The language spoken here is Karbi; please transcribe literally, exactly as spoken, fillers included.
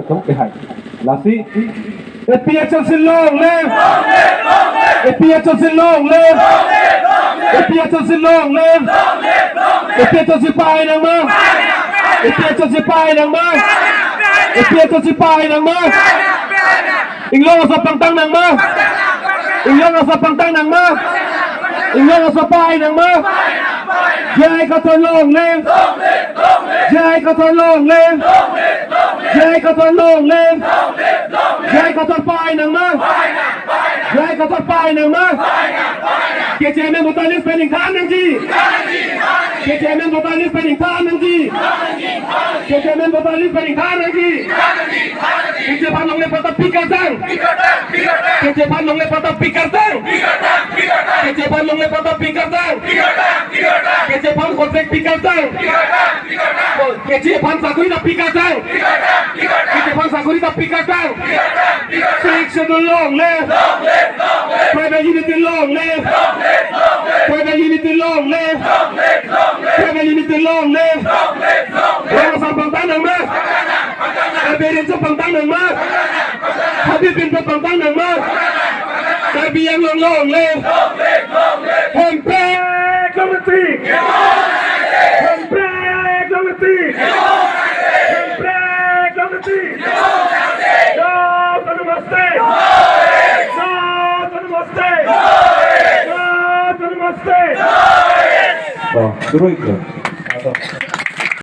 Tong ke hai. Lasi. A P H L C long live. A P H L C long live. A P H L C long live. A P H L C pahai nangma. A P H L C pahai nangma. A P H L C pahai nangma. Inglong asap pangtang nangma. Inglong asap pangtang nangma. Inglong asap pahai nangma. J I Kathar long live. J I Kathar long live. J I Kathar long live. J I Kathar pahai nangma. J I Kathar pahai nangma. K J M M voter list pen ingthan nangji. K J M M voter list pen ingthan nangji. K J M M voter list pen ingthan nangji. K J aphan longle pu ta pik kartang. K J aphan longle pu ta pik kartang. K J aphan longle pu ta pik kartang. K J aphan contract pik kartang. K J aphan sakori ta pik kartang. K J aphan sakori ta pik kartang. Sixth Schedule long live. Tribal unity long live. Tribal unity long live. Tribal unity long live. Inglong asap pangtang nangma. Karbi Riso pangtang nangma. Habib Bidwa pangtang nangma. Karbi Anglong long live. Hemprek long live. Hemprek long live. Hemprek long live. Jai Autonomous State. Jai Autonomous State. Jai Autonomous State. Oh, terus itu.